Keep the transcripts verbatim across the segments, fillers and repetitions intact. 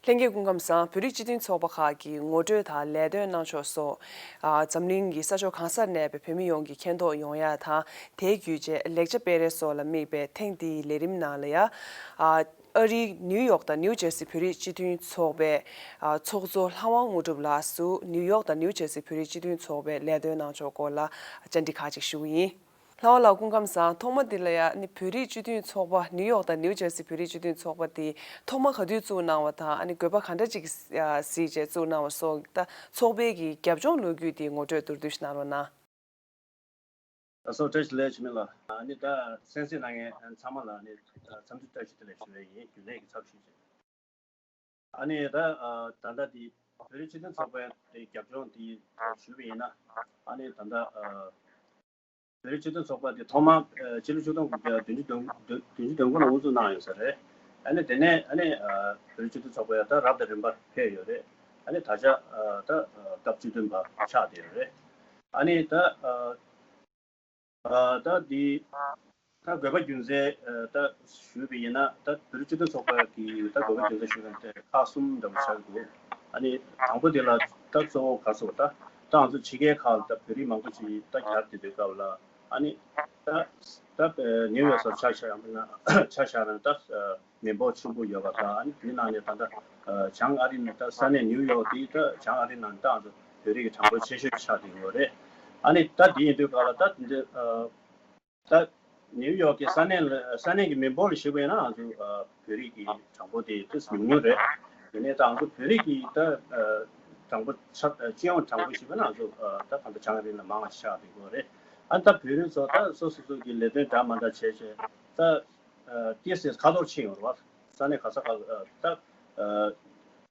ལྷན་རྒྱས་སྐུ་ཁམས་བཟང་། བོད་རིགས་སྤྱི་མཐུན་ཚོགས་པ་ཁག་གི་ངོ་སྤྲོད་དང་ལས་དོན་གནང་ཕྱོགས་སོགས། ཨ། འཛམ་གླིང་གི་ས་ཕྱོགས་གང་སར་གནས་པའི་བོད་མི་ཡོངས་ཀྱིས་མཁྱེན་རྟོགས་ཡོང་ཡ་དང་། དེའི་བརྒྱུད་བྱས་ལེགས་ཆ་སྤེལ་རེས་སོགས་ལ་དམིགས་པའི་ཐེངས་འདིའི་ལས་རིམ་ནང་ལ་ཡ། ཨ། ཨ་རིའི་ནིའུ་ཡོག་དང་ནིའུ་ཇར་སི་བོད་རིགས་སྤྱི་མཐུན་ཚོགས་པའི། ཨ། ཚོགས་གཙོ་ལྷ་དབང་དངོས་གྲུབ་ལགས་སུ་ནིའུ་ཡོག་དང་ནིའུ་ཇར་སི་བོད་རིགས་སྤྱི་མཐུན་ཚོགས་པའི་ལས་དོན་གནང་ཕྱོགས་སྐོར་ལ་བཅར་འདྲི་ཁག་ཅིག་ཞུ་གི་ཡིན། ལྷ་དབང་ལགས་སྐུ་ཁམས་བཟང་། ཐོག་མ་འདི་ལ་ཡ་ནི་བོད་རིགས་སྤྱི་མཐུན་ཚོགས་པ་ནིའུ་ཡོག་དང་ནིའུ་ཇར་སི་བོད་རིགས་སྤྱི་མཐུན་ཚོགས་པ་འདི་ཐོག་མ་ག་དུས་བཙུགས་གནང་བ་དང་། ཨ་ནི་དགོས་པ་ག་འདྲ་ཅིག་གཟིགས་བྱས་བཙུགས་གནང་བ་སོགས། ད་ཚོགས་པའི་གི་རྒྱབ་ལྗོངས་ལོ་རྒྱུས་འདི་ངོ་སྤྲོད་མདོར་བསྡུས་ཤིག་གནང་རོགས་གནང་། ལགས་སོ། བཀྲ་ཤིས་བདེ་ལེགས། འཆི་མེད་ལགས། ཨ་ནི་ད་གསན་གཟིགས་གནང་མཁན་ཚང་མ་ལ་ནི་འཚམས་འདྲི་བཀྲ་ཤིས་བདེ་ལེགས་ཞུ་བ་ཡིན། རྒྱུན་ལས་ཀྱི་ཚབ་ཞུས་བྱས། ཨ་ནི་ད་ཨ་ད་ལྟ་འདི་བོད་རིགས་སྤྱི་མཐུན་ཚོགས་པའི་དེ་རྒྱབ་ལྗོངས་འདི་ཞུས་པ་ཡིན་ན། ཨ་ནི་ད་ལྟ་ཨ་བོད་རིགས་སྤྱི་མཐུན་ཚོགས་པ་དེ་ཐོག་མ་ཨ་སྤྱི་ལོ་ཆིག་སྟོང་དགུ་བརྒྱ་བདུན་ཅུ་དོན་དགུ་ལ་དབུ་འཛུགས་གནང་ཡོད་ས་རེད། ཨ་ནི་དེ་ནས་ཨ་ནི་ཨ་བོད་རིགས་སྤྱི་མཐུན་ཚོགས་པ་ཡང་ད་རབ་དང་རིམ་པར་འཕེལ་ཡོད་རེད། ཨ་ནི་ད་ཆ་ཨ་ད་ཨ་སྐབས་བཅུ་བདུན་པ་ཆགས་བསྡད་ཡོད་རེད། ཨ་ནི་ད་ཨ་ཨ་ད་འདི་ད་དགོས་པ་རྒྱུ་མཚན་ཨ་ད་ཞུས་པ་ཡིན་ན། ད་བོད་རིགས་སྤྱི་མཐུན་ཚོགས་པ་གི་ད་དགོས་པ་རྒྱུ་མཚན་ཞུས་པ་དེ་ཁག་གསུམ་འདྲ་པོ་ཆགས་འདུག་ཨ་ནི་དང་པོ་དེ་ལ་ད་གཙོ་བོ་ག་རེ་ཟེར་བ། ད་ད་ང་ཚོ་ཕྱི་རྒྱལ་ཁག་ལ་ད་བོད་རིགས་མང་པོ་ཅིག་ད་གྱར་བསྡད་དུས་སྐབས་ལ། ཨ་ནི་ད་ད་ནིའུ་ཡོག་སར་ཆ་བཞག་ན་ཆ་བཞག་ན་ད་མི་འབོར་ཆེན་པོ་ཡོད་པ་དང་། ཨ་ནི་དེའི་ནང་ནས་ད་ལྟ་བྱང་ཨ་རི་ནས་ད་ས་གནས་ནིའུ་ཡོག་དེ་ད་བྱང་ཨ་རི་ནང་ད་ང་ཚོ་བོད་རིགས་ཀྱི་གྲངས་འབོར་ཆེ་ཤོས་ཆགས་བསྡད་ཡོད་རེད། ཨ་ནི་ད་དེ་ཡིན་དུས་སྐབས་ལ་ད་དེ་འདྲ་ད་ནིའུ་ཡོག་གི་ས་གནས་ལ་ས་གནས་ཀྱི་མི་འབོར་ལ་གཞིགས་པ་ཡིན་ན་ང་ཚོ་ཨ་བོད་རིགས་ཀྱི་གྲངས་འབོར་དེ་ཏོག་ཙམ་ཉུང་ཉུང་རེད། དེ་ནས་ད་ང་ཚོ་བོད་རིགས་ཀྱི་ད་ཨ་གྲངས་འབོར་ཆ་ཨ་སྤྱི་ཡོངས་གྲངས་འབོར་གཞིགས་པ་ན་ང་ཚོ་ཨ་ད་གང་ལྟར་བྱང་རིང་ལ་མང་བ་ཆགས་བསྡད་ཡོད་རེད། ཨ་ད་བོད་རིགས་ཚོ་ད་སོ་སོ་སོ་གི་ལས་དོན་འདྲ་མི་འདྲ་བྱས་བྱས་ད་ཨ་ཏོག་ཙམ་ཁ་ཐོར་ཕྱིན་ཡོད་རེད་བ། ས་གནས་ག་ས་ག་ལ་ཨ་ད་ཨ་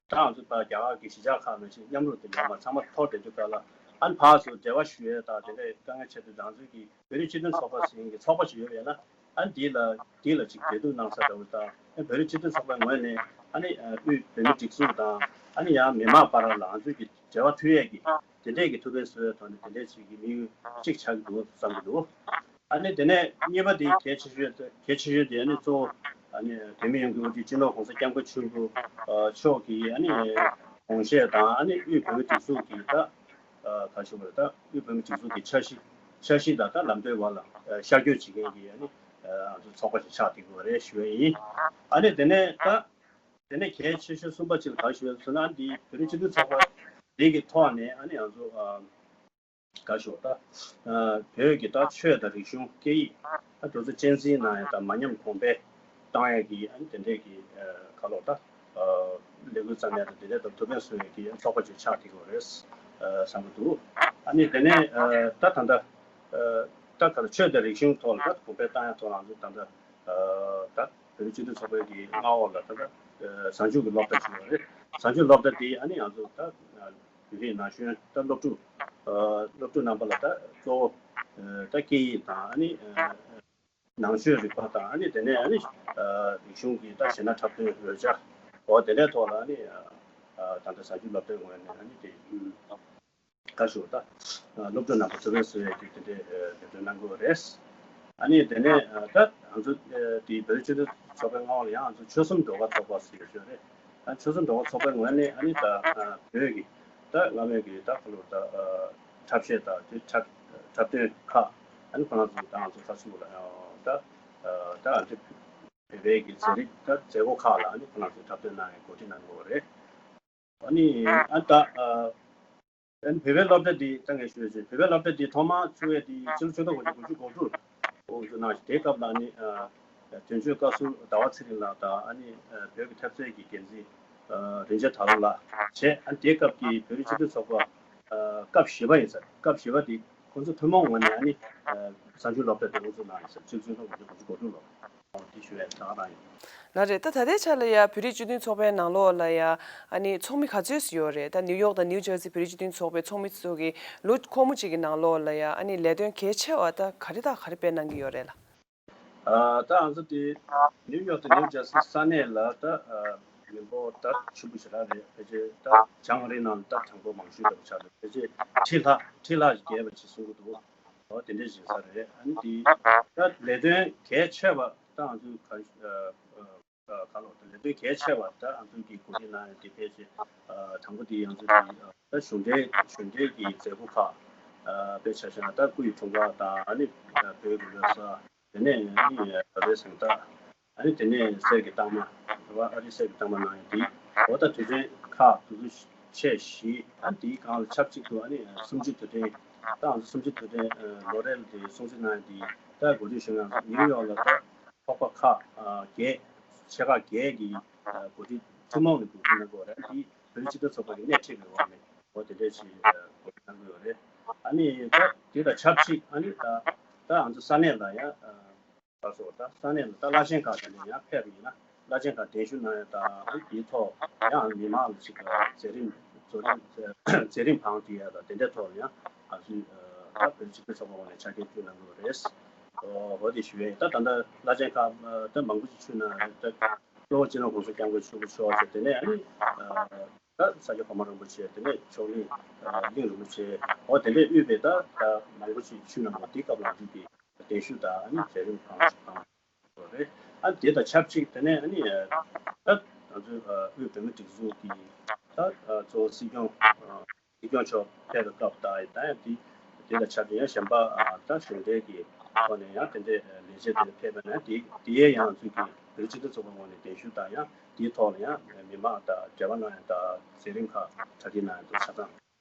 ད་ང་ཚོ་ད་རྒྱ་གར་གྱི་གཞིས་ཆགས་ཁག་ནང་བཞིན་མཉམ་རུབ་དེ་ཡོད་མ་རེད། ཚང་མ་འཐོར་བསྡད་དུས་སྐབས་ལ། ཨ་ནི་ཕར་ཚུར་འབྲེལ་བ་ཞུ་ཡས་དང་དེ་འདྲའི་དཀའ་ངལ་ཆེ་དུས། ང་ཚོའི་གི་བོད་རིགས་སྤྱི་མཐུན་ཚོགས་པ་ཟེར་མཁན་གྱི་ཚོགས་པ་ཞིག་ཡོད་པ་ཡིན་ན། ཨ་ནི་འདི་ལ་འདི་ལ་ཅིག་འབྲེལ་གཏུག་གནང་ས་འདྲ་བོ་དང་། ཨ་བོད་རིགས་སྤྱི་མཐུན་ཚོགས་པའི་ངོས་ནས་ཨ་ནི་ཨ་དབུས་བོད་མི་སྒྲིག་འཛུགས་དང་། ཨ་ནི་ཡང་མི་མང་བར་ལ་ང་ཚོའི་གི་འབྲེལ་བ་མཐུད་ཡས་ཀྱི་དེ་འདྲས་ཀྱི་ཐུགས་ཕན་གསོས་ཡས་ཐོག་ནས་དེ་འདྲས་ཅིག་གི་དམིགས་ཡུལ་གཅིག་ཆགས་ཀྱི་འདུག་བསམ་གྱི་འདུག་ཨ་ནི་དེ་ནས་གཉིས་པ་དེ་གལ་ཆེ་ཤོས་དེ་གལ་ཆེ་ཤོས་དེ་ཨ་ནི་གཙོ་བོ་ཨ་ནི་བོད་མི་ཡོངས་ཀྱི་དབུ་ཁྲིད་སྤྱི་ནོར་༸གོང་ས་༸སྐྱབས་མགོན་ཆེན་པོ་ཨ་མཆོག་གི་ཨ་ནི་དགོངས་བཞེད་དང་། ཨ་ནི་དབུས་བོད་མི་སྒྲིག་འཛུགས་ཀྱི་ད་ཨ་ག་ཞུ་བ་རེད། ད་དབུས་བོད་མི་སྒྲིག་འཛུགས་ཀྱི་འཆར་གཞི་འཆར་གཞི་དང་ད་ལམ་སྟོན་བར་ལ་ཨ་ཤར་བསྐྱོད་བྱེད་མཁན་གྱི་ཨ་ནི་ཨ་ང་ཚོ་ཚོགས་པ་ཞིག་ཆགས་བསྡད་ཡོད་རེད་ཞུ་ཡས་ཡིན། ཨ་ནི་དེ་ནས་ད་དེ་ནས་གལ་ཆེ་ཤོས་གསུམ་པ་ཅིག་ལ་ག་ཞུ་ཡས་ཟེར་ན། འདི་བོད་རིགས་སྤྱི་མཐུན་ཚོགས་པ་འདི་གི་ཐོག་ནས་ཨ་ནི་ང་ཚོ་ཨ་ག་ཞུ་ད་ཨ་བོད་ཀྱི་ད་ཆོས་དང་རིག་གཞུང་སྐད་ཡིག་ཨ་དེ་ཚོ་གཅེས་འཛིན་གནང་ཡས་དང་མ་ཉམས་གོང་འཕེལ་བཏང་ཡས་ཀྱི་ཨ་ནི་དེ་འདྲས་ཀྱི་ཨ་ག་ལབ་ད་ཨ་ལས་འགུལ་བརྩམས་ཡས་དང་དེ་འདྲས་དང་ཐུགས་ཕན་གསོས་ཡས་ཀྱི་ཨ་ཚོགས་པ་ཅིག་ཆགས་བསྡད་ཡོད་རེད་ཨ་བསམ་གྱི་འདུག་ཨ་ནི་དེ་ནས་ཨ་ད་ད་ལྟ་ཨ་ད་ག་ལ་ཆོས་དང་རིག་གཞུང་ཐོག་ལ་ད་གོང་འཕེལ་བཏང་ཡས་ཐོག་ལ་ང་ཚོ་ད་ལྟ་ཨ་ད་བོད་རིགས་སྤྱི་མཐུན་ཚོགས་པའི་གི་མངའ་འོག་ལ་ད་ལྟ་ཨ་གཟའ་མཇུག་གི་སློབ་གྲྭ་ཞིག་ཡོད་རེད། གཟའ་མཇུག་སློབ་གྲྭ་དེ་ཨ་ནི་ང་ཚོ་ད་ཨ་བོད་རིགས་ན་གཞོན་ད་སློབ་ཕྲུག་ཨ་སློབ་ཕྲུག་རྣམ་པ་ལ་ད་གཙོ་བོ་ཨ་ད་སྐད་ཡིག་དང་། ཨ་ནི་ཨ་ནང་ཆོས་རིག་པ་དང་། ཨ་ནི་དེ་ནས་ཨ་ནི་ཨ་རིག་གཞུང་གི་ད་གཞས་སྣ་འཁྲབ་སྟོན་རོལ་ཆ་འོ་དེ་འདྲའི་ཐོག་ལ་ཨ་ནི་ཨ་ད་ལྟ་གཟའ་མཇུག་སློབ་གྲྭའི་ངོས་ནས་ཨ་ནི་དེ་ཨ་བཀའ་ཞུ་ད་སློབ་ཕྲུག་རྣམ་པ་ཐུགས་ཕན་གསོས་ཡས་ཀྱི་དེ་འདྲའི་ལས་དོན་གནང་གི་ཡོད་རེད། ཨ་ནི་དེ་ནས་ད་ང་ཚོ་དེ་བོད་རིགས་སྤྱི་མཐུན་ཚོགས་པའི་མངའ་འོག་ལ་ཡང་ང་ཚོ་ཆོལ་གསུམ་བགྲོ་གར་ཚོགས་པ་ཟེར་ཡོད་རེད། ཨ་ཆོལ་གསུམ་བགྲོ་གར་ཚོགས་པའི་ངོས་ནས་ཨ་ནི་ད་བོད་ཀྱི་ད་སྔ་མོའི་གི་ད་ག་ལབ་ད་འཁྲབ་གཞས་དང་དེ་འཁྲབ་འཁྲབ་སྟོན་ཁག་ཨ་ནི་ཁོ་རང་ཚོ་ད་ང་ཚོ་ཁ་ཚུགས་ལ་ད་ད་ཨ་ནི་བོད་པའི་གི་མཛད་རིམ་ད་མཛད་སྒོ་ཁག་ལ་ཨ་ནི་ཁོ་རང་ཚོ་འཁྲབ་སྟོན་གནང་ཡས་གོ་སྒྲིག་གནང་གི་ཡོད་རེད། ཨ་ནི་ཨ་ད་ཨ་ཨ་ནི་བོད་པའི་སློབ་གྲྭ་འདི་ད་ངས་ཞུ་ཡས་བྱས། བོད་པའི་སློབ་གྲྭ་འདི་ཐོག་མར་བཙུགས་ཡས་འདི་ཕྱི་ལོ་ཆིག་སྟོང་དགུ་བརྒྱ་དགུ་བཅུ་གོ་དྲུག་ལོ་བཙུགས་གནང་ཞིང་། དེའི་སྐབས་ལ་ནི་ཨ་དོན་གཅོད་བཀའ་ཟུར་ཟླ་བ་ཚེ་རིང་ལགས་དང་། ཨ་ནི་ཨ་བོད་ཀྱི་འཐབ་རྩོད་ཀྱི་འགན་འཛིན་ཨ་རིན་ཆེན་དར་ལགས་བྱས། ཨ་ནི་དེའི་སྐབས་ཀྱི་བོད་རིགས་སྤྱི་མཐུན་ཚོགས་པ་ཨ་སྐབས་བཞི་པ་ཡིན་ས་རེད། སྐབས་བཞི་པ་འདི་ཁོང་ཚོ་ཐུན་མོང་ངོས་ནས་ཨ་ནི་ཨ་གཟའ་མཇུག་སློབ་གྲྭ་འདི་དབུ་འཛུགས་གནང་ཡིན་ས་རེད། ཕྱི་ལོ་ཆིག་སྟོང་དགུ་བརྒྱ་དགུ་བཅུ་གོ་དྲུག་ལོ། འདི་ཞུ་ཡས་ད་ག་རང་ཡིན། ལགས་རེད། ད་ད་ལྟའི་ཆ་ལ་ཡ་བོད་རིགས་སྤྱི་མཐུན་ཚོགས་པའི་ནང་ལོགས་ལ་ཡ་ཨ་ནི་ཚོགས་མི་ག་ཚོད་ཙམ་ཡོད་རེད། ད་ནིའུ་ཡོག་དང་ནིའུ་ཇར་སི་བོད་རིགས་སྤྱི་མཐུན་ཚོགས་པའི་ཚོགས་མི་ཚོ་གི་ལོ་འཁོར་མོ་གཅིག་གི་ནང་ལོགས་ལ་ཡ་ཨ་ནི་ལས་དོན་གལ་ཆེ་བ་ད་ག་རེ་དང་ག་རེ་སྤེལ་གནང་གི་ཡོད་རེད་ལགས། ཨ་ད་ང་ཚོ་དེ་ནིའུ་ཡོག་དང་ནིའུ་ཇར་སི་ས་གནས་ལ་ད་ཨ་མི་འབོར་ད་ཆེན་པོ་ཞེ་དྲག་རེད། ཕལ་ཆེར་ད་བྱང་ཨ་རི་ནང་ད་གྲངས་འབོར་མང་ཤོས་འདྲ་པོ་ཆགས་འདུག་ཕལ་ཆེར་ཁྲི་ལྷག་ཁྲི་ལྷག་ཅིག་བརྒལ་བ་ཅིག་གསུང་གི་འདུག་འོ་དེ་འདྲ་ཞིག་ཡིན་ས་རེད། ཨ་ནི་དེ་ད་ལས་དོན་གལ་ཆེ་བ་ད་ང་ཚོ་ག་ཨ་ ཨ་ག་ལོ་ད་ལས་དོན་གལ་ཆེ་བ་ད་ང་ཚོ་གི་གོ་སྒྲིག་གནང་ཡ་དེ་ཕལ་ཆེར་ཨ་དང་པོ་དེ་ང་ཚོ་གི་ཨ་ད་གཞུང་འབྲེལ་གཞུང་འབྲེལ་གྱི་མཛད་སྒོ་ཁག་ཨ་དཔེ་ཆ་བཞག་ན་ད་སྐུ་ཡི་འཁྲུངས་སྐར་དང་ཨ་ནི་ཨ་བོད་ཀྱི་ལོ་གསར། དེ་ནས་ཨ་ནི་ག་རེ་ཟེར་ད། ཨ་ནི་དེ་ནས་གསེར་གྱི་རྟགས་མ། རེད་བ། ཨ་རིའི་གསེར་གྱི་རྟགས་མ་གནང་ཡ་དེ། འོ་ད་དུས་ཚོད་ཁག་དུས་ཚོད་ཆེ་བཞི། ཨ་ནི་དེའི་སྒང་ལ་ཆབས་ཅིག་ཏུ་ཨ་ནི་གསུམ་བཅུའི་དུས་དྲན། ད་ང་ཚོ་གསུམ་བཅུའི་དུས་དྲན་ལོ་རེ་ལ་དེ་སྲུང་བརྩི་གནང་ཡ་དེ། ད་གོ་སྒྲིག་ཞུ་ཡ་ང་ཚོ་ནིའུ་ཡོག་ལ་ད་ཚོགས་པ་ཁག་བརྒྱད། ཆེ་ཁག་བརྒྱད་ཀྱི་གོ་སྒྲིག་ཐུན་མོང་ནས་གོ་སྒྲིག་གནང་དགོས་རེད། དེ་བོད་རིགས་སྤྱི་མཐུན་ཚོགས་པ་གི་སྣེ་ཁྲིད་པའི་འོག་ནས་འོ་དེ་འདྲས་ཞིག་གོ་སྒྲིག་གནང་གི་ཡོད་རེད། ཨ་ནི་ད་དེ་དང་ཆབས་ཅིག་ཨ་ནི་ད་ད་ང་ཚོ་ས་གནས་ལ་ཡང་ད་སོ་ད་ས་གནས་ལ་ད་བླ་ཆེན་ཁག་དེ་འདྲ་ཡང་ཕེབས་པ་ཡིན་ན་བླ་ཆེན་ཁག་གདན་ཞུ་གནང་ཡ་དང་ཨ་ནི་དེའི་ཐོག་ཡང་མི་མང་ལ་ཅིག་མཛད་རིམ་བཟོ་རིམ་མཛད་རིམ་བང་སྒྲིག་ཡ་དང་དེ་འདྲའི་ཐོག་ལ་ཡང་ང་ཚོས་ད་བོད་རིགས་སྤྱི་མཐུན་ཚོགས་པ་ངོས་ནས་ཆ་རྐྱེན་བསྐྲུན་གནང་གི་ཡོད་རེད། འོ་དེ་ཞུ་ཡ་ཡིན། ད་ད་ལྟ་བླ་ཆེན་ཁག་ད་མང་པོ་ཅིག་ཚུད་གནང་རེད། ད་གཙོ་བོ་སྤྱི་ནོར་གོང་ས་སྐྱབས་མགོན་ཆེན་པོ་མཆོག་བྱས། དེ་ནས་ཨ་ནི་ད་ས་སྐྱ་གོང་མ་རིན་པོ་ཆེ། དེ་ནས་མཆོག་གླིང་གླིང་རིན་པོ་ཆེ། འོ་དེ་འདྲས་དབུས་པའི་ད་ད་མང་པོ་ཅིག་ཚུད་གནང་བ་དེ་སྐབས་ང་ཚོས་ཀྱི་གདན་ཞུ་དང་ཨ་ནི་མཛད་རིམ་གང་ཞིག་གནང་བ་རེད། ཨ་དེ་དང་ཆབས་ཅིག་དེ་ནས་ཨ་ནི་ད་ང་ཚོའི་དབུས་བོད་མི་སྒྲིག་འཛུགས་ཀྱི་ད་གཙོ་བོ་སྲིད་སྐྱོང་སྲིད་སྐྱོང་མཆོག་ཕེབས་པའི་སྐབས་དང་ད་ཡང་དེ་དེ་དང་ཆབས་ཅིག་ཡང་གཞན་པ་ད་གཞུང་འབྲེལ་གྱི་ཐོག་ནས་ཡང་དེ་འདྲའི་ལས་བྱེད་དེ་ཕེབས་པ་ན་དེ་དེ་ཡང་ང་ཚོས་ཀྱི་བོད་རིགས་སྤྱི་མཐུན་ཚོགས་པ་ངོས་ནས་གདན་ཞུ་དང་ཡང་དེའི་ཐོག་ལ་ཡང་མི་མང་དང་འབྲེལ་བ་གནང་ཡ་དང་མཛད་རིམ་ཁག་གྲ་སྒྲིག་གནང་ཡ་དང་ཆ་ཚང་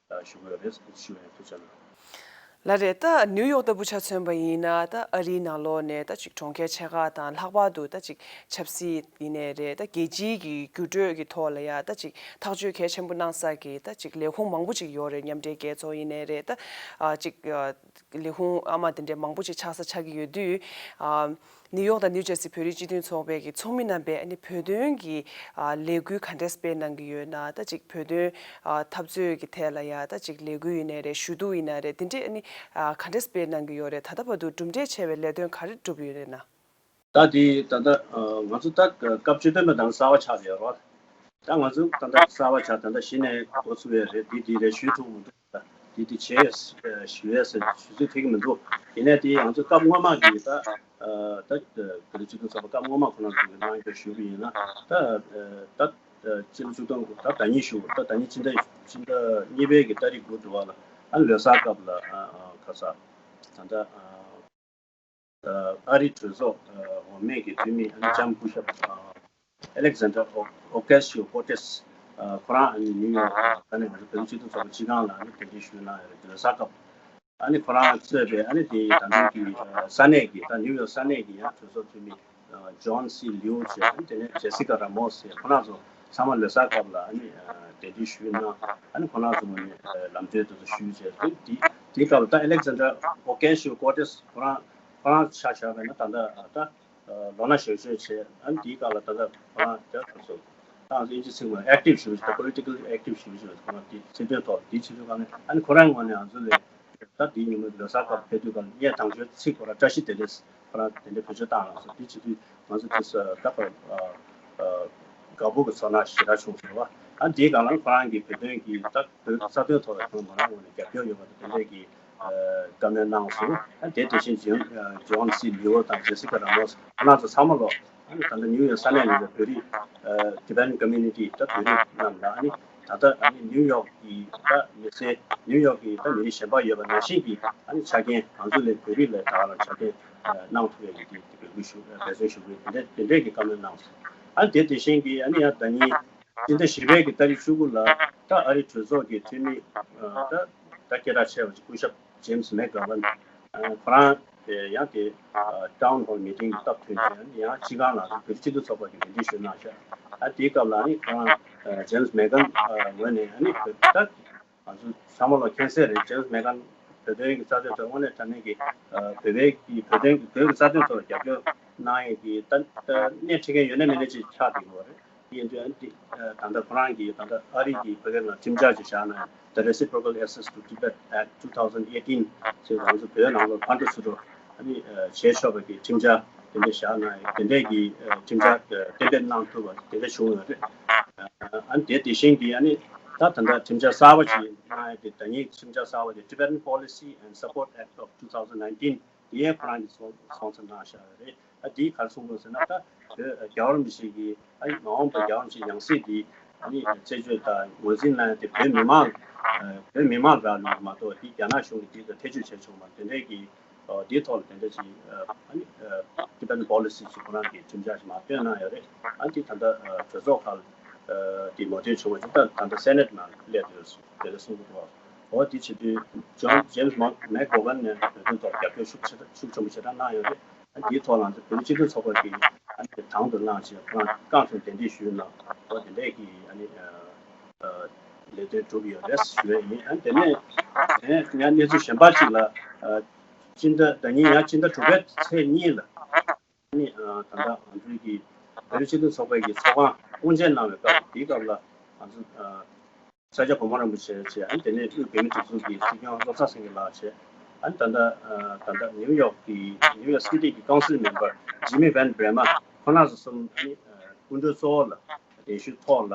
ཞུ་གི་ཡོད་རེད་ཞུ་བའི་ཐུགས་རྗེ་གནང་། ལགས་རེད། ད་ནིའུ་ཡོག་ལྟ་བུ་ཆ་མཚོན་པ་ཡིན་ན་ད་ཨ་རིའི་ནང་ལོགས་ནས་ད་ཅིག་གྲོང་ཁྱེར་ཆེ་ཁག་དང་ལྷག་པར་དུ་ད་ཅིག་ཆབ་སྲིད་ཡིན་ནའི་རེད། ད་རྒྱལ་སྤྱིའི་གི་འགྱུར་འགྲོས་ཀྱི་ཐོག་ལ་ཡ་ད་ཅིག་ཐག་གཅོད་གལ་ཆེན་པོ་གནང་ས་གི་ད་ཅིག་ལས་ཁུངས་མང་པོ་ཅིག་ཡོད་རེད། མཉམ་འབྲེལ་རྒྱལ་ཚོགས་ཡིན་ནའི་རེད། ད་ཅིག་ལས་ཁུངས་ཨ་མ་དེ་འདྲའི་མང་པོ་ཅིག་ཆགས་ས་ཆགས་ཀྱི་ཡོད་དུས། ནིའུ་ཡོག་དང་ནིའུ་ཇར་སི་བོད་རིགས་སྤྱི་མཐུན་ཚོགས་པའི་གི་ཚོགས་མི་རྣམ་པས་ཨ་ནི་བོད་དོན་གྱི་ལས་འགུལ་ག་འདྲས་སྤེལ་གནང་གི་ཡོད་ན། ད་ཅིག་བོད་དོན་འཐབ་རྩོད་ཀྱི་ཐད་ལ་ཡ་ད་ཅིག་ལས་འགུལ་ཡིན་ནའི་རེད། ཞུ་གཏུག་ཡིན་ནའི་རེད། དེ་འདྲས་ཨ་ནི་ག་འདྲས་སྤེལ་གནང་གི་ཡོད་རེད། ད་ལྟ་བར་དུ་གྲུབ་འབྲས་ཆེ་བའི་ལས་དོན་ག་རེ་བསྒྲུབས་ཡོད་རེད་ན། ད་དེ་ད་ལྟ་ང་ཚོ་ད་སྐབས་བཅུ་བདུན་པ་དང་གསར་པ་ཆགས་ཡོད་རེད། ད་ང་ཚོ་ད་ལྟ་གསར་པ་ཆགས་ད་ལྟ་གཞི་ནས་འགོ་ཚུགས་ཡས་རེད། དེ་དེ་རེད། ཞུ་ཐུབ་མི་འདུག་ད་དེ་དེ་བྱས་ཞུ་ཡས་ཟེར་ཞུ་ཚོད་ཐིག་མི་འདུག་ཡིན་ནའི་དེ་ང་ཚོ་སྐབས་སྔོན་མ་གི་ད་ད་བོད་རིགས་སྤྱི་མཐུན་ཚོགས་པ་སྐབས་སྔོན་མ་ཁོ་རང་ཚོ་གི་གནང་རྒྱུ་ཞུ་གི་ཡིན་ན་ད་ད་སྤྱི་ལོ་ཆིག་སྟོང་ད་ཟླ་ཉིན་ཞུ་ད་ཟླ་ཉིན་ཕྱི་ཟླ་ཕྱི་ཟླ་གཉིས་པའི་གི་ཏ་རིག་དགུ་དྲུག་པ་ལ་ཨ་ལོ་གསར་སྐབས་ལ་ཨ་ཨ་ག་ས་ད་ལྟ་ཨ། ཨ་རིའི་གྲོས་ཚོགས་འོག་མའི་གི་འཐུས་མི་ཨ་ནི་ལྕམ་སྐུ་ཞབས་ཨ་ཨ་ལེག་ཟན་ཌར་ཨོ་ཨོ་ཀེ་སི་ཨོ་ཀོ་ཏེས། ཁོ་རང་ཨ་ནི་ནིའུ་ཡོག་ད་ནས་ང་ཚོ་བོད་རིགས་སྤྱི་མཐུན་ཚོགས་པ་སྤྱི་ཁང་ལ་ཨ་ནི་གདན་འདྲེན་ཞུས་གནང་ཡོད་རེད། ལོ་གསར་སྐབས་ཨ་ནི་ཁོ་རང་གཙོས་པའི་ཨ་ནི་དེ་ད་ལྟའི་གི་ས་གནས་ཀྱི་ད་ནིའུ་ཡོག་ས་གནས་ཀྱི་ཡང་གྲོས་ཚོགས་འཐུས་མི་ཇོན་སི་ལིའུ་བྱས། ཨ་ནི་དེ་ནས་ཇེ་སི་ཀ་ར་མོ་སི་ཁོ་རང་ཚོ་ཚང་མ་ལོ་གསར་སྐབས་ལ་ཨ་ནི་གདན་འདྲེན་ཞུས་གནང་། ཨ་ནི་ཁོ་རང་ཚོ་ངོས་ནས་ལམ་སྟོན་དེ་ཚོ་ཞུས་བྱས། དེ་དེའི་སྐབས་ལ་ད་ཨ་ལེག་ཟན་ཌར་ཨོ་ཀེ་སི་ཨོ་ཀོ་ཏེས་ཁོ་རང་ཁོ་རང་ཆ་བཞག་པ་ཡིན་ན་ད་ལྟ་ད་ལོ་ན་གཞོན་གཞོན་བྱས། ཨ་ནི་དེའི་སྐབས་ལ་ད་ལྟ་ཁོ་རང་ད་ཁོ་ཚོ་ད་ང་ཚོ་ཨིན་ཇི་ཚིག་ནང་ཨེག་ཊིབ་ཞུ་བ་ཞིག་ད་པོ་ལི་ཊི་ཀལ་ཨེག་ཊིབ་ཞུ་བ་ཞིག་ཁོ་རང་དེ་སྲིད་དོན་ཐོག་དེའི་ཆེད་དུ་གང་ནས་ཨ་ནི་ཁོ་རང་ངོས་ནས་ང་ཚོ་ལ་ད་དེའི་ཉིན་མོའི་ལོ་གསར་སྐབས་ཕེབས་དུས་སྐབས་ལ་ངས་དང་ཆོས་ཚིག་ཁོ་རང་བཀྲ་ཤིས་བདེ་ལེགས་ཁོ་རང་དེ་འདྲའི་བེད་སྤྱོད་བཏང་ལ་སོ། དེ་བྱེད་དུས་ང་ཚོ་དེ་ས་ད་ཁོ་དགའ་པོ་གི་ཚོར་སྣང་ཞེ་དྲག་བྱུང་སོང་བ། ཨ་དེའི་སྒང་ལ་ཁོ་རང་གི་བོད་དོན་གྱི་ད་བོད་ས་དོན་ཐོག་ལ་ཁོང་ང་རང་ངོས་ནས་རྒྱབ་སྐྱོར་ཡོད་པ་དང་དེ་འདྲས་ཀྱི་བཀའ་མོལ་གནང་སོང་། ཨ་དེ་དེ་བཞིན་ཇོན་ཇོན་སི་ལིའོ་དང་ཇེ་སི་ཀ་ར་མོ་སི་ཁོ་རང་ཚོ་ཚང་མ་ལོ་ཨ་ནི་ད་ལྟ་ནིའུ་ཡོག་ས་གནས་ནས་བོད་རིགས་Tibetan community ད་བོད་རིགས་རྣམས་ལ་ཨ་ནི་ད་ལྟ་ཨ་ནི་ནིའུ་ཡོག་གི་ད་མི་སེར་ནིའུ་ཡོག་གི་ད་མི་རིགས་གཞན་པ་ཡོད་པ་ནང་བཞིན་གྱི་ཨ་ནི་ཆ་རྐྱེན་ང་ཚོ་ལས་བོད་རིགས་ལ་ད་ལ་ཆ་རྐྱེན་གནང་ཐུབ་ཡག་གི་དེ་འབོད་སྐུལ་ཞུ་འབད་བརྩོན་ཞུ་དགོས་དེ་འདྲས་དེ་འདྲས་ཀྱི་བཀའ་མོལ་གནང་སོང་། ཨ་ནི་དེ་དེ་བཞིན་གྱི་ཨ་ནི་ཡང་ཟླ་ཉིན་སྤྱི་ཟླ་བཞི་པའི་གི་ཏ་རིག་བཅུ་དགུ་ལ་ད་ཨ་རིའི་གྲོས་ཚོགས་ཀྱི་འཐུས་མི་ད་ད་སྐད་གྲགས་ཆེ་བ་སྐུ་ཞབས་ཇེམ་སི་མེག་གྷ་ཝན་ཁོ་རང་ཡང་དེ་ཊའུན་ཧོལ་མི་ཊིང་སྟབས་ཐོན་བྱས་ཡང་སྤྱི་ཁང་ལ་བོད་སྤྱི་མཐུན་ཚོགས་པ་གི་མི་ཊིང་ཞུ་གནང་ཤག་ཨ་དེའི་སྐབས་ལ་ཨ་ནི་ཁོ་རང་ཇེམ་སི་མེག་གྷ་ཝན་ངོས་ནས་ཨ་ནི་ད། ང་ཚོ་ཚང་མ་ལ་མཁྱེན་གསལ་རེད། ཇེམ་སི་མེག་གྷ་ཝན་བོད་དོན་གྱི་རྩ་དོན་ཐོག་དངོས་གནས་དྲང་གནས་ཀྱི་བོད་པའི་གི་བོད་དོན་གྱི་བོད་ཀྱི་རྩ་དོན་ཐོག་རྒྱབ་སྐྱོར་གནང་ཡས་ཀྱི་ད་ད་སྣེ་ཁྲིད་མཁན་ཡོད་ན་མེད་ན་ཅིག་ཆགས་བསྡད་ཡོད་རེད། དེ་ཡིན་དུས་ཨ་ནི་ད་ལྟ་ཁོ་རང་གིས་ད་ལྟ་ཨ་རི་གི་བོད་སྐད་ནང་ཁྲིམས་འཆར་ཅིག་བཞག་ན་The Reciprocal Access to Tibet Act two thousand eighteen ཞེས་ང་ཚོ་བོད་ནང་ལོགས་ཕར་འགྲོ་ཚུར་འགྲོ་ཨ་ནི་བྱེད་ཆོག་པ་གི་ཁྲིམས་འཆར་དེ་འདྲ་བཞག་ན་དེ་འདྲའི་གི་ཁྲིམས་འཆར་གཏན་འབེབས་གནང་ཐུབ་པ་དེ་འདྲ་བྱུང་ཡོད་རེད། ཨ་ནི་དེ་དེ་བཞིན་གྱི་ཨ་ནི་ད་ད་ལྟ་ཁྲིམས་འཆར་གསར་པ་ཅིག་གནང་ཡ་དེ་ཟླ་ཉིན་ཁྲིམས་འཆར་གསར་པ་དེ་Tibetan Policy and Support Act of two thousand nineteen དེ་ཡང་ཁོ་རང་གིས་སོང་སོང་ཙམ་གནང་བཞག་ཡོད་རེད། ཨ་དེའི་ག་རེ་གསུངས་དགོས་ཟེར་ན་ད་ བོད་རྒྱལ་བ་རིན་པོ་ཆེ་གི་ཨ་ནི་མ་འོངས་པའི་རྒྱལ་བ་རིན་པོ་ཆེའི་ཡང་སྲིད་འདི་ཨ་ནི་རྩད་གཅོད་དང་ངོས་འཛིན་གནང་ཡ་དེ་བོད་མི་མང་བོད་མི་མང་རག་ལུས་མ་གཏོགས་དེ་རྒྱ་ནག་གཞུང་གིས་དེ་ལ་ཐེ་བྱུས་བྱས་ཆོག་མ་དེ་འདྲའི་གི་འདིའི་ཐོག་ལ་དེ་འདྲ་ཞིག་ཨ་ནི་Tibetan Policy ཞིག་ཁོ་རང་གིས་ཁྲིམས་འཆར་ཞིག་མར་བཏོན་གནང་ཡོད་རེད། ཨ་འདི་ད་ལྟ་གྲོས་ཚོགས་ཁག་ལ་དེ་མོས་མཐུན་བྱུང་བ་ཞིག་ད་ད་ལྟ་Senate ནང་སླེབས་ཡོད་རེད་དེ་འདྲ་གསུང་གི་འདུག་འོ་དེ་བྱེད་དུས་John James McGovern ནས་བོད་དོན་ཐོག་རྒྱབ་སྐྱོར་ཤུགས་ཆེ་ཤུགས་ཆེན་པོ་ཞེ་དྲག་གནང་ཡོད་རེད། ཨ་འདིའི་ཐོག་ལ་ང་ཚོ་བོད་རིགས་སྤྱི་མཐུན་ཚོགས་པ་གིས་ཨ་ནི་དང་དུ་བླངས་བྱས་ཁོ་རང་རྐང་བཙུགས་གདན་འདྲེན་ཞུས་གནང་འོ་དེ་འདྲས་ཀྱི་ཨ་ནི་ལས་དོན་གྲུབ་ཡོད་རེད་ཞུ་ཡ་ཡིན། ཨ་ནི་དེ་ནས་ཡང་གནས་ཚུལ་གཞན་པ་ཅིག་ལ་སྤྱི་ཟླ་ཟླ་ཉིན་ཡང་སྤྱི་ཟླ་དྲུག་པའི་ཚེས་གཉིས་ལ་ཨ་ནི་ད་ལྟ་ང་ཚོའི་གི་བོད་རིགས་སྤྱི་མཐུན་ཚོགས་པའི་གི་ཚོགས་ཁང་དབུ་འབྱེད་གནང་བའི་སྐབས་དེའི་སྐབས་ལ་ང་ཚོ་ས་སྐྱ་གོང་མ་རིན་པོ་ཆེ་བྱས། ཨ་ནི་དེ་ནས་དབུས་བོད་མིའི་སྒྲིག་འཛུགས་ཀྱི་སྲིད་སྐྱོང་བློ་བཟང་སེང་གེ་ལགས་བྱས། ཨ་ནི་ད་ལྟ་ད་ལྟ་ནིའུ་ཡོག་གི་ནིའུ་ཡོག་སི་ཊི་གི་ཀའུན་སིལ་མེམ་བར་Jimmy Van Bramer ཁོང་རྣམ་གསུམ་ཨ་ནི་སྐུ་མགྲོན་གཙོ་བོ་ལ་གདན་ཞུ་ཐོག་ལ་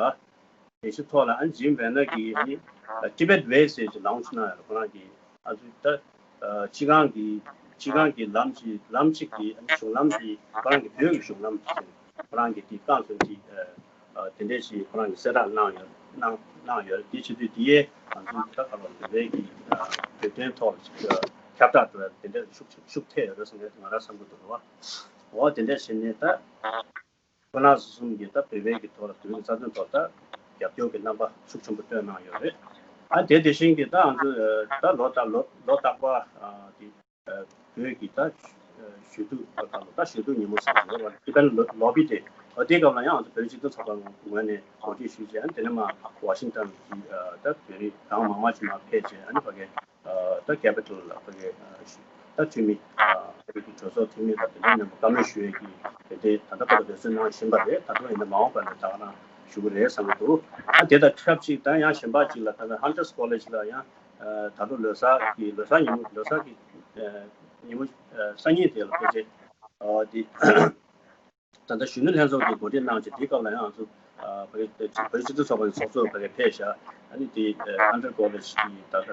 གདན་ཞུ་ཐོག་ལ་ཨ་ནི་Jimmy Van Bramer གིས་ཨ་ནི་Tibet Way ཟེར་གྱི་ལའུན་ཆི་གནང་ཡོད་ལ། ཁོ་རང་གིས་ཨ་ཚོ་ད་སྤྱི་ཁང་གི་སྤྱི་ཁང་གི་ལམ་གྱི་ལམ་གཅིག་གི་གཞུང་ལམ་གྱི་ཁོ་རང་གི་བོད་ཀྱི་གཞུང་ལམ་གྱི་ཁོ་རང་གི་དེ་རྐང་བཙུགས་ཀྱི་དེ་འདྲས་ཞིག་ཁོ་རང་གི་གསལ་བསྒྲགས་གནང་ཡོད་གནང་གནང་ཡོད། དེ་བྱེད་དུས་དེའི་ང་ཚོ་ད་ག་ལ་བོད་པའི་གི་བོད་དོན་ཐོག་ལ་ཁྱབ་བསྒྲགས་འགྲོ་བ་དེ་འདྲས་ཤུགས་ཤུགས་ཐེབས་ཡོད་རེད་བསམ་ཡོད། ང་རང་བསམ་གྱི་འདུག་རེད་བ། འོ་དེ་འདྲས་བྱས་ནས་ད། ཁོ་རང་ཚོ་གསུམ་གྱིས་ད་བོད་པའི་གི་ཐོག་ལ་བོད་ཀྱི་རྩ་དོན་ཐོག་ད་རྒྱབ་སྐྱོར་གྱི་རྣམ་པ་ཤུགས་ཆེན་པོ་བཏོན་གནང་ཡོད་རེད། ཨ་དེ་དེ་བཞིན་གྱི་ད་ང་ཚོ་ད་ལོ་ད་ལོ་ལོ་རྟག་པར་དེ་བོད་ཀྱི་ད་ཞུ་གཏུག་ད་ལོ་ད་ཞུ་གཏུག་ཉིན་མོ་ཟེར་གྱི་ཡོད་རེད། དེ་ལོ་ལོ་པི་དེ་འོ་དེའི་སྐབས་ལ་ཡང་ང་ཚོ་བོད་རིགས་སྤྱི་མཐུན་ཚོགས་པ་ངོས་ནས་གོ་སྒྲིག་ཞུས་བྱས། ཨ་དེ་ནས་མ་ཝ་ཤིང་ཏན་གྱི་ད་བོད་རིགས་གྲངས་མང་མང་ཞིག་མར་ཕེབས་བྱས། ཨ་ནི་ཕ་གི་ད་Capitol ལ་ཕ་གི་ད་འཐུས་མི་ཕ་གི་གྲོས་ཚོགས་འཐུས་མི་དང་དེ་འདྲའི་མཉམ་དུ་བཀའ་མོལ་ཞུ་ཡས་ཀྱི་དེ་འདྲའི་ད་ལྟ་བར་དུ་འབད་བརྩོན་གནང་བཞིན་པ་རེད། ད་དུང་ཡིན་ན་མ་འོངས་པ་ལ་ད་ག་རང་ཞུ་གི་རེད་བསམ་གྱི་འདུག་ཨ་དེ་དང་ཆབས་ཅིག་ད་ཡང་གཞན་པ་ཅིག་ལ་ད་ལྟ་Hunters College ལ་ཡང་ད་ལོ་ལོ་གསར་གྱི་ལོ་གསར་ཉིན་མོ་ལོ་གསར་གྱི་ཉིན་མོ་སང་ཉིན་དེ་ལ་ཕལ་ཆེར་དེ། ད་ལྟ་གཞོན་ནུ་ལྷན་ཚོགས་ཀྱིས་གོ་སྒྲིག་གནང་བྱས་དེའི་སྐབས་ལ་ཡང་ང་ཚོ་བོད་བོད་སྤྱི་མཐུན་ཚོགས་པ་ཡི་ཚོགས་གཙོ་ཕ་གིར་ཕེབས་ཤག་ཨ་ནི་དེ་Hunter College གི་ད་ལྟ་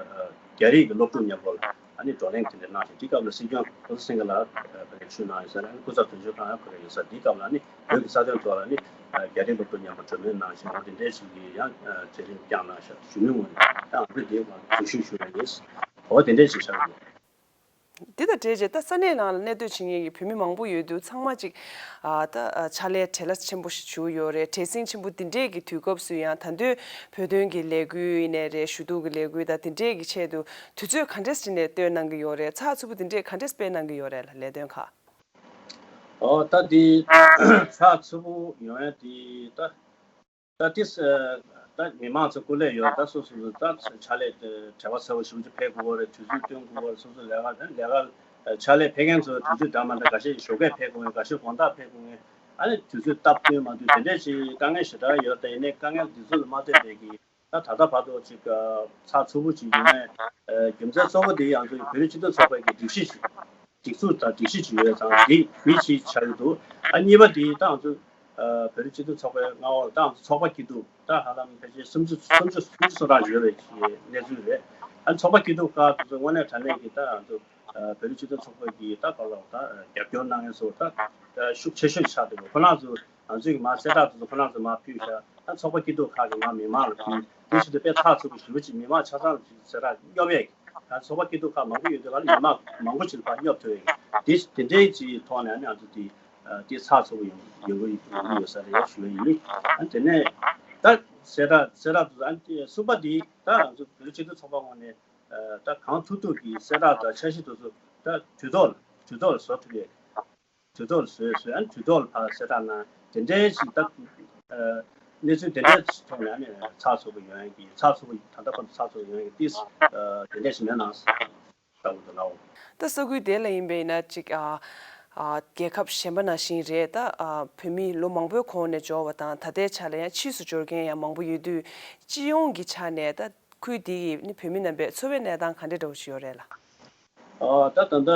རྒྱ་རིགས་ཀྱི་སློབ་ཕྲུག་མཉམ་པོ་ལ་ཨ་ནི་བགྲོ་གླེང་དེ་འདྲ་གནང་བྱས། དེའི་སྐབས་ལ་སྲིད་སྐྱོང་བློ་བཟང་སེང་གེ་ལགས་ཕ་གིར་ཞུ་གནང་ཡོད་ས་རེད། ཨ་ནི་སྐུ་ཚབ་དོན་གཅོད་ཁང་ཡང་ཕ་གིར་ཡོད་ས། དེའི་སྐབས་ལ་ཨ་ནི་བོད་ཀྱི་རྩ་དོན་ཐོག་ལ་ཨ་ནི་རྒྱ་རིགས་སློབ་ཕྲུག་མཉམ་པོ་གྲོས་མོལ་གནང་བྱས། འོ་དེ་འདྲའི་ཞིག་གི་ཡང་མཛད་རིམ་བསྐྱངས་གནང་ཤག་གཞོན་ནུ་ངོས་ནས་ཡང་ང་ཚོས་དེའི་སྒང་ལ་གཟིགས་ཞིབ་ཞུ་ཡ་ཡིན། འོ་དེ་འདྲའི་ཞིག་ཆགས་ཡོད། འདི་དང་འབྲེལ་བྱས་ད་ས་གནས་ནང་ལ་གནས་སྡོད་བྱེད་མཁན་གྱི་བོད་མི་མང་པོ་ཡོད་དུས་ཚང་མ་ཅིག་ཨ་ད་ཨ་ཕྱག་ལས་བྲེལ་བ་ཆེན་པོ་ཞིག་བྱུང་ཡོད་རེད། བྲེལ་ཟིང་ཆེན་པོ་འདི་འདྲས་ཀྱི་དུས་སྐབས་སུ་ཡང་ད་དུང་བོད་དོན་གྱི་ལས་འགུལ་ཡིན་ནའི་རེད། ཞུ་གཏུག་གི་ལས་འགུལ་དང་འདི་འདྲས་ཀྱི་ཆེད་དུ་དུས་ཚོད་ག་འདྲས་བྱས་ནས་གཏོད་གནང་གི་ཡོད་རེད། ཚགས་ཚུད་པོ་འདི་འདྲས་ག་འདྲས་སྤེལ་གནང་གི་ཡོད་རེད་ལ་ལས་དོན་ཁག་ཨོ་ད་འདི་ཚགས་ཚུད་པོ་ཡོང་ཡ་འདི་ད། ད་ཏིས་ད་མི་མང་ཚོ་སྐུ་ལས་ཡོད། ད་སོ་སོ་སོ་ད་ཕྱག་ལས་དེ་བྲེལ་བ་ཚ་བོ་ཞེ་པོ་ཅིག་ཕེབས་དགོས་པ་རེད། དུས་ཚོད་བཏོན་དགོས་པ་རེད། སོ་སོ་ལས་ཀ་ལས་ཀ་ཕྱག་ལས་ཕེབས་མཁན་ཚོ་དུས་ཚོད་འདྲ་མ་འདྲ་འགའ་ཤས་ཞོགས་ཀས་ཕེབས་དགོས་མཁན། འགའ་ཤས་དགོང་དག་ཕེབས་དགོས་མཁན། ཨ་ནི་དུས་ཚོད་སྟབས་བསྟུན་མ་ཐུབ་དེ་འདྲས་ཞིག་དཀའ་ངལ་ཞེ་དྲག་ཡོད། ད་ཡིན་ནའི་དཀའ་ངལ་འདི་ཚོ་ལ་མ་ལྟོས་པའི་གི་ད་ད་ལྟ་བར་དུ་ཅིག་ཚགས་ཚུད་པོ་ཅིག་ཡོད་མེད་རྒྱུ་མཚན་གཙོ་བོ་དེ་ཡང་ཚོ་བོད་རིགས་སྤྱི་མཐུན་ཚོགས་པའི་གི་སྒྲིག་གཞི་ཞིག་སྒྲིག་འཛུགས་དང་སྒྲིག་གཞི་ཅིག་ཡོད་ཙང་དེ་མི་གཅིག་ཆགས་ཀྱི་འདུག་ཨ་གཉིས་པ་དེ་ད་ང་ཚོ་བོད་རིགས་སྤྱི་མཐུན་ཚོགས་པའི་མངའ་འོག་ལ་ད་ང་ཚོ་ཚོགས་པ་སྐྱིད་སྡུག་ད་ཧ་ལམ་ཕལ་ཆེར་སུམ་ཅུ་སུམ་ཅུ་སུམ་ཅུ་སོ་གྲངས་ཡོད་པའི་གནས་ཚུལ་རེད། ཨ་ཚོགས་པ་སྐྱིད་སྡུག་ཁག་དེ་ཚོ་དངོས་གནས་དྲང་གནས་ཀྱི་ད་ང་ཚོ་བོད་རིགས་སྤྱི་མཐུན་ཚོགས་པ་གི་ད་ག་ལ་ད་རྒྱབ་སྐྱོར་གནང་མཁན་ཚོ་ད་ཤུགས་ཆེ་ཤོས་ཆགས་བསྡད་ཡོད། ཁོ་རང་ཚོ་ང་ཚོས་ཀྱི་མར་གསལ་བསྒྲགས་དེ་ཚོ་ཁོ་རང་ཚོ་མར་ཕུལ་ཤག་ད་ཚོགས་པ་སྐྱིད་སྡུག་ཁག་གིས་མར་མི་མང་ལ་ཕུལ། དེ་བཞིན་དུ་དཔེ་ཚགས་ཚུད་པོ་ཞེ་པོ་ཅིག་མི་མང་ཆ་ཚང་ལ་ཅིག་གསལ་བསྒྲགས་སྙོབ་ཡས། ད་ཚོགས་པ་སྐྱིད་སྡུག་ཁག་མང་པོ་ཡོད་དུས་ལ་མི་མང་མང་པོ་ཅིག་ལ་ཕར་སྙོབ་ཐུབ་ཡས། དེ་དེ་འདྲའི་ཅིག་ཐོག་ནས་ཨ་ནི་ང་ཚོ་དེ་དེ་ཚགས་ཚུད་པོ་ཡོང་ཡོང་གི་ཡོད་ས་རེད་ཞུ་ཡ་ཡིན། ཨ་དེ་ནས་ད་གསལ་བསྒྲགས་གསལ་བསྒྲགས་དེ་ཚོ་ཨ་ནི་གསུམ་པ་དེ་ད་ང་ཚོ་བོད་རིགས་སྤྱི་མཐུན་ཚོགས་པ་ངོས་ནས་ད་གང་ཐུབ་ཐུབ་ཀྱིས་གསལ་བསྒྲགས་དང་འཆར་གཞི་དེ་ཚོ་ད་དུས་ཐོག་ལ་དུས་ཐོག་ལ་བཟོ་ཐུབ་ཡས། དུས་ཐོག་ལ་བཟོས་བཟོས། ཨ་ནི་དུས་ཐོག་ལ་ཕར་གསལ་བསྒྲགས་གནང་། དེ་འདྲའི་ཞིག་ད་གནས་ཚུལ་དེ་འདྲའི་ཐོག་ནས་ཨ་ནི་ཚགས་ཚུད་པོ་ཡོང་ཡག་གི་ཚགས་ཚུད་པོ་ད་ལྟ་བར་དུ་ཚགས་ཚུད་པོ་ཡོང་ཡག་གི་ཏིས་དེ་འདྲའི་ཞིག་མེད་ན་ལྟ་བུ་འདུག་ལའོ། ད་ས་ཁུལ་དེ་ལ་ཡིན་པས་ན་ཅིག་ཨ་ཨ་རྒྱལ་ཁབ་གཞན་པ་ནང་བཞིན་རེད། ད་ཨ་བོད་མི་ལོ་མང་པོའི་གོང་ནས་འབྱོར་བ་དང་ད་ལྟའི་ཆ་ལ་ཡང་ཕྱིས་སུ་འབྱོར་མཁན་ཡང་མང་པོ་ཡོད་དུས་སྤྱི་ཡོངས་ཀྱི་ཆ་ནས་ད་ཁུལ་དེ་ཡི་ནི་བོད་མི་རྣམ་པའི་འཚོ་བའི་གནས་སྟངས་ག་འདྲ་འདྲ་བོ་ཞིག་ཡོད་རེད་ལ། ཨ་ད་ད་ལྟ་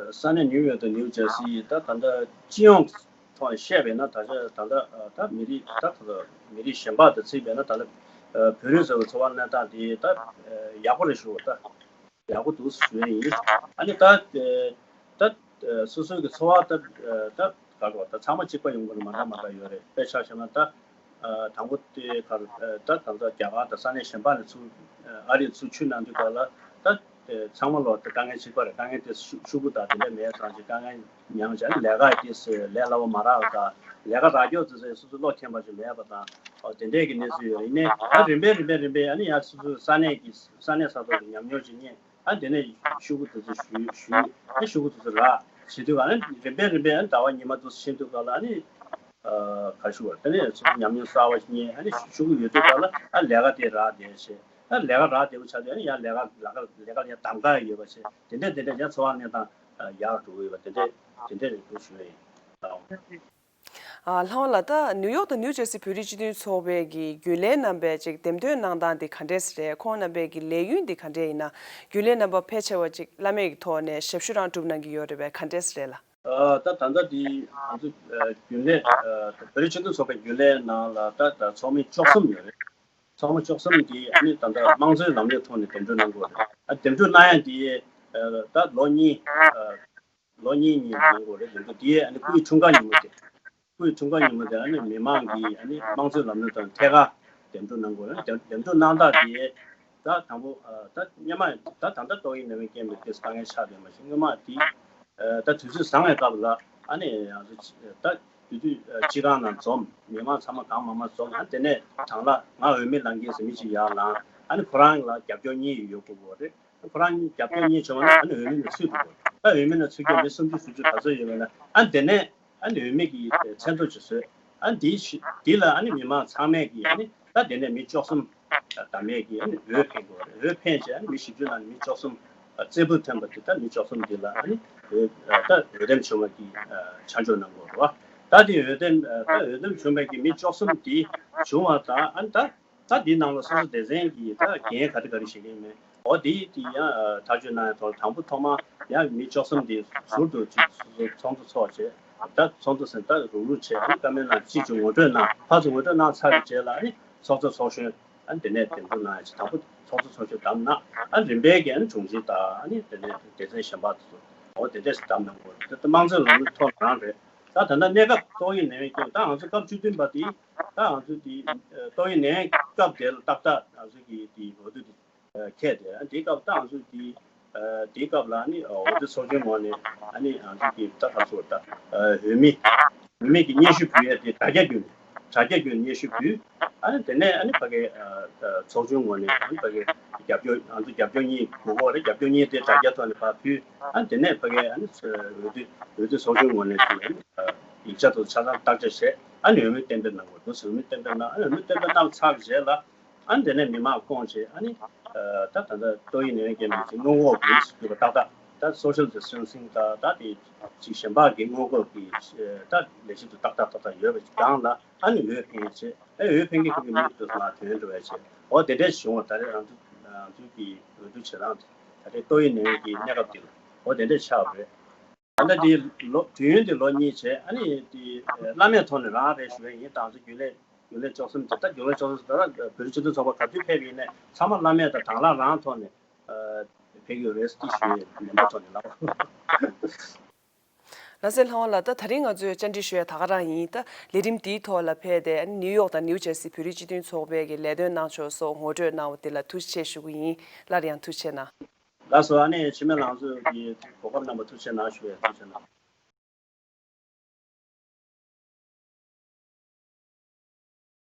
ས་གནས་ནིའུ་ཡོག་དང་ནིའུ་ཇར་སི་ད་ད་ལྟ་སྤྱི་ཡོངས་ཐོག་ནས་བཤད་པས་ན་ད་ཆ་ད་ལྟ་ད་མི་རིགས་ད་ད་ལྟ་མི་རིགས་གཞན་པ་དང་བརྩིས་པས་ན་ད་ལྟ་བོད་རིགས་ཚོའི་འཚོ་བ་གནས་སྟངས་དེ་ད་ཡག་པོ་རེད་ཞུ་ད་ཡག་པོ་འདུག་ཞུ་ཡ་ཡིན། ཨ་ནི་ད་ད་སོ་སོའི་གི་འཚོ་བ་ད་ད་ ད་ཚང་མ་གཅིག་པ་ཡོང་དགོས་ན་མ་འདྲ་མ་འདྲ་ཡོད་རེད། དཔེ་ཆ་བཞག་ན་ད་དང་པོ་དེ་ག་རེ་ད་ད་ལྟ་རྒྱ་གར་དང་ས་གནས་གཞན་པ་ནས་ཚུར་ཨ་རིར་ཚུར་ཆུ་ནང་དུས་སྐབས་ལ་ད། དེ་ཚང་མ་ལོ་དེ་དཀའ་ངལ་གཅིག་པ་རེད། དཀའ་ངལ་དེ་ཤུ་ཤུ་གུ་དང་དེ་འདྲ་མེད་ཙང་ཅིག་དཀའ་ངལ་མྱངས་བྱས་ལས་ཀ་དེ་ལས་སླ་བོ་མ་རག་དང་ལས་ཀ་རག་མགྱོགས་ཙི་ཙི་སོ་སོ་བློ་འཁེལ་བ་ཞིག་མེད་པ་དང་། ཨོ་དེ་འདྲས་ཀྱི་གནས་ཚུལ་ཡོད་རེད། ཡིན་ནའི་ཨ་རིམ་པས་རིམ་པས་རིམ་པས་ཨ་ནི་ཡང་སོ་སོའི་ས་གནས་ཀྱི་ས་གནས་ས་ཐོག་གི་ཉམས་མྱོང་ཅིག་རྙེད། ཨ་དེ་ནས་ཤུ་གུ་དེ་ཚོ་ཞུས་ཞུས་ཨ་ཤུ་གུ་དེ་ཚོ་རག་བྱེད་དུས་ག་ནས་རིམ་པས་རིམ་པས་ཨ་ཟླ་བ་ཉི་མ་དུ་ཕྱིན་དུས་ག་ལ་ཨ་ནི། ག་ཞུ་བ་དེ་ནས་ཉམས་མྱོང་གསར་བ་ཞིག་རྙེད། ཨ་ནི་ཤུ་གུ་ཡོད་དུས་ག་ལ་ཨ་ལས་ཀ་དེ་རག་བསྡད་བྱས། ཨ་ལས་ཀ་རག་བསྡད་པ་ཆགས་དུས་ཨ་ནི་ཡང་ལས་ཀ་ལས་ཀ་ལས་ཀ་ཡང་གདམ་ག་ཡོད་པ་བྱས། དེ་འདྲས་དེ་འདྲས་ཡང་འཚོ་བ་གནས་སྟངས་ཡག་འགྲོ་གི་ཡོད་པ་དེ་འདྲས་དེ་འདྲས་རེད་འདུག་ཞུ་ཡ་ཡིན། ཨ་ལྷ་དབང་ལགས། ད་ནིའུ་ཡོག་དང་ནིའུ་ཇར་སི་བོད་རིགས་སྤྱི་མཐུན་ཚོགས་པའི་གི་རྒྱུན་ལས་རྣམ་པས་ཅིག་འདེམས་ཐོན་གནང་སྟངས་འདི་ག་འདྲས་རེད། ཁོང་རྣམ་པའི་གི་ལས་ཡུན་འདི་ག་འདྲས་ཡིན་ན། རྒྱུན་ལས་རྣམ་པ་ཕལ་ཆེ་བ་ཅིག་བླ་མེད་ཀྱི་ཐོག་ནས་ཞབས་ཞུ་རང་སྒྲུབ་གནང་གི་ཡོད་རེད་པས། ག་འདྲས་རེད་ལགས། ཨ་ད་ད་ལྟ་འདི་ང་ཚོ་རྒྱུན་ལས་བོད་རིགས་སྤྱི་མཐུན་ཚོགས་པའི་རྒྱུན་ལས་ནང་ལ་ད་ད་ཚོགས་མི་བཅུ་གསུམ་ཡོད་རེད། ཚོགས་མི་བཅུ་གསུམ་འདི་ཨ་ནི་ད་ལྟ་དམངས་གཙོའི་ལམ་ལུགས་ཐོག་ནས་འདེམས་སྒྲུག་གནང་དགོས་རེད། ཨ་འདེམས་སྒྲུག་གནང་ཡ་འདི་ད་ལོ་གཉིས། ལོ་གཉིས་གཉིས་གནང་དགོས་རེད། འདི་ཚོ་དེ་ཨ་ནི་སྐུའི་འཁྲུངས་སྐར་ཉིན་མོ་དེ། སྐུའི་འཁྲུངས་སྐར་ཉིན་མོ་དེ་ཨ་ནི་མི་མང་གིས་ཨ་ནི་དམངས་གཙོའི་ལམ་ལུགས་དང་ཐད་ཀར་འདེམས་སྒྲུག་གནང་དགོས་རེད། འདེམས་འདེམས་སྒྲུག་གནང་སྟངས་དེ་ད་དང་པོ་ད་སྔོན་མ་ད་ད་ལྟ་ཏོག་དབྱིབས་ནད་པའི་རྐྱེན་པས་དེ་དཀའ་ངལ་ཆགས་བསྡད་མ་ཤེས། སྔོན་མ་དེ་ད་དུས་ཚོད་བཟང་བའི་སྐབས་ལ་ཨ་ནི་ང་ཚོ་ད་དུས་དུས་སྤྱི་ཁང་ནང་འཛོམས། མི་མང་ཚང་མ་གང་མང་མང་འཛོམས། ཨ་དེ་ནས་དང་བླངས་ང་འོས་མི་ལངས་ཀྱིན་ཟེར་མི་ཞིག་ཡར་ལངས། ཨ་ནི་ཁོ་རང་ལ་རྒྱབ་སྐྱོར་གཉིས་ཡོད་དགོས་རེད། ཁོ་རང་གཉིས་རྒྱབ་སྐྱོར་གཉིས་བྱུང་བ་ན་ཨ་ནི་འོས་མི་ནང་ཚུད་འགྲོ་དགོས། ད་འོས་མི་ནང་ཚུད་མཁན་མི་སུམ་ཅུ་སུམ་ཅུ་ག་ཚོད་ཡོད་པ་ན་ཨ་དེ་ནས་ཨ་ནི་འོས་མི་གི་མཚན་ཐོ་ཅིག་བཟོས། ཨ་འདི་ཞི་འདི་ལ་ཨ་ནི་མི་མང་ཚང་མས་ཀྱི་ཨ་ནི་ད་དེ་ནས་མི་བཅུ་གསུམ་བདམས་ཡས་ཀྱི་ཨ་ནི་འོས་འཕེན་དགོས་རེད། འོས་འཕེན་བྱས་ཨ་ནི་མི་བཞི་བཅུ་ནང་ནས་མི་བཅུ་གསུམ་རྩེ་ཕུད་ཐོན་པ་དེ་ད་མི་བཅུ་གསུམ་འདི་ལ་ཨ་ནི་འོས་ད་འོས་འདེམས་བྱུང་བ་གི་ཆ་འཇོག་གནང་དགོས་རེད་བ། ད་དེ་འོས་འདེམས་ད་འོས་འདེམས་བྱུང་བའི་གི་མི་བཅུ་གསུམ་འདི་བྱུང་བ་དང་ཨ་ནི་ད། ད་འདིའི་ནང་ལ་སོ་སོ་སྡེ་ཚན་གྱི་ད་འགན་ག་རེ་ག་རེ་བཞེས་ཀྱི་ཡིན་མིན། འོ་འདི་འདི་ཡང་ཐག་གཅོད་གནང་ཡ་ཐོག་དང་པོ་ཐོག་མར་ཡང་མི་བཅུ་གསུམ་འདི་ཟུར་དུ་ཅིག་སོ་སོ་ཚོགས་འདུ་ཚོགས་བྱས། ད་ཚོགས་འདུ་ཟེར་ད་རུག་རུག་བྱས་ཨ་ནི་བཀའ་མོལ་གནང་ཅིག་ཅིག་ངོ་སྤྲོད་གནང་ཕར་ཚུར་ངོ་སྤྲོད་གནང་ཚར་བའི་རྗེས་ལ་ཨ་ནི་ཚོགས་གཙོ་ཚོགས་གཞོན་ཨ་ནི་དེ་ནས་འདེམས་ཐོན་གནང་ཡ་ཅིག་དང་པོ་ཚོགས་གཙོ་ཚོགས་གཞོན་བདམས་གནང་ཨ་ནི་རིམ་པས་ཀྱི་ཨ་ནི་དྲུང་ཆེ་དང་ཨ་ནི་དེ་ནས་སྡེ་ཚན་གཞན་པ་དེ་ཚོ་འོ་དེ་འདྲས་བདམས་གནང་དགོས་རེད། ད་དམངས་གཙོའི་ལམ་ལུགས་ཐོག་རང་རེད། ད་ད་ལྟ་གནས་སྐབས་ཏོག་དབྱིབས་ནད་ཡམས་ཀྱི་ད་ང་ཚོ་སྐབས་བཅུ་བདུན་པ་དེ་ད་ང་ཚོ་དེ་ཏོག་དབྱིབས་ནད་ཡམས་སྐབས་དེ་ལ་ཏག་ཏག་ང་ཚོ་གི་དེ་འོས་བསྡུ་དེ་འཁེལ་ཏེ་དེའི་སྐབས་ད་ང་ཚོ་དེ་དེའི་སྐབས་ལ་ནི་འོས་བསྡུ་ཚོགས་ཆུང་ངོས་ནས་ཨ་ནི་ང་ཚོ་གི་ད་ག་ཚོད་ད་འོས་མི་འོས་མི་གི་སྙན་ཞུ་ཕུལ་ཡས་དེ་དྲ་རྒྱ་བརྒྱུད་ནས་དྲ་རྒྱ་བརྒྱུད་ནས་སྙན་ཞུ་ཕུལ། ཨ་ནི་དེ་ནས་ཨ་ནི་ཕ་གི་ཚོགས་ཆུང་ངོས་ནས་ཨ་ནི་ཕ་གི་རྒྱབ་སྐྱོར་ང་ཚོ་རྒྱབ་སྐྱོར་གཉིས་དགོས་མཁོ་རེད། རྒྱབ་སྐྱོར་གཉིས་དེ་དྲ་རྒྱ་ཐོག་ནས་ཕར་ཕུལ། ཨ་ནི་དེ་ནས་ཕ་གི་ཨ་ནི་འོས་བསྡུ་འོས་བསྡུ་ཚོགས་ཆུང་ངོས་ནས་དེ་ཨ་ནི་ཡིག་ཆ་དེ་ཆ་ཚང་བརྟག་དཔྱད་བྱས། ཨ་ནི་འོས་མི་གཏན་འབེབས་གནང་དགོས་འདུག་འོས་མི་གཏན་འབེབས་གནང་། ཨ་ནི་འོས་མི་གཏན་འབེབས་གནང་ཚར་རྗེས་ལ་ཨ་ནི་དེ་ནས་མི་མང་བསྐོངས་བྱས་ཨ་ནི་ད་ད་ལྟ་ཏོག་དབྱིབས་ནད་ཡམས་རྐྱེན་པས་ཅིག་སྔོན་འགོག་གི་ཟེར་དུས་ད་ཏག་ཏག་ད་སོ་ཤལ་ཌི་སི་ཊན་སིང་ད་ད་དེ་ཅིག་གཞན་པ་གི་སྔོན་འགོག་གི་ད་ལས་གཞི་དེ་ཏག་ཏག་ཏག་ཏག་ཡོད་པ་ཅིག་སྒང་ལ་ཨ་ནི་འོས་འཕེན་བྱས། ཨ་འོས་འཕེན་མཁན་ཁོ་གི་མི་དེ་ཚོ་ལ་ཐོན་འགྲོ་བའི་ཆེད་འོ་དེ་འདྲས་བྱུང་བ། ད་རེས་ང་ཚོ་ང་ཚོ་གི་འོས་བསྡུ་བྱེད་སྟངས་དེ་ད་རེས་ཏོག་དབྱིབས་ནད་ཡམས་ཀྱི་གནས་སྐབས་འདི་ལ་འོ་དེ་འདྲས་ཆགས་པ་རེད། ད་ལྟ་འདི་ལོ་དུས་ཡུན་འདི་ལོ་གཉིས་བྱས། ཨ་ནི་འདི་བླ་མེད་ཐོག་ནས་རང་རེད་ཞུ་ཡ་ཡིན། ད་ང་ཚོ་རྒྱུན་ལས་རྒྱུན་ལས་བཅུ་གསུམ་དེ་ད་རྒྱུན་ལས་བཅུ་གསུམ་ཟེར་ད་བོད་རིགས་སྤྱི་མཐུན་ཚོགས་པ་ག་དུས་ཕེབས་ཡིན་ནའི་ཚང་མ་བླ་མེད་དང་དང་བླངས་རང་ཐོག་ནས་ཕེབས་ཡོད་རེད་ཅེས་ཞུ་ཡ་ཡིན། ནན་པོ་ཐོག་ནས་ལབ། ལགས་སེ་ལྷ་དབང་ལགས། ད་ད་རིང་ང་ཚོས་བཅར་འདྲི་ཞུ་ཡ་ད་ག་རང་ཡིན། ད་ལས་རིམ་འདིའི་ཐོག་ལ་ཕེབས་ཏེ་ནིའུ་ཡོག་དང་ནིའུ་ཇར་སི་བོད་རིགས་སྤྱི་མཐུན་ཚོགས་པའི་གི་ལས་དོན་གནང་ཕྱོགས་སོགས་ངོ་སྤྲོད་གནང་བ་དེ་ལ་ཐུགས་རྗེ་ཆེ་ཞུ་གི་ཡིན། སླར་ཡང་ཐུགས་རྗེ་ཆེ་གནང་། ལགས་སོ། ཨ་ནི་འཆི་མེད་ལགས་ཚོས་ཀྱི་གོ་སྐབས་གནང་བ་ཐུགས་རྗེ་ཆེ་གནང་ཞུ་ཡ། ཐུགས་རྗེ་ཆེ་གནང་།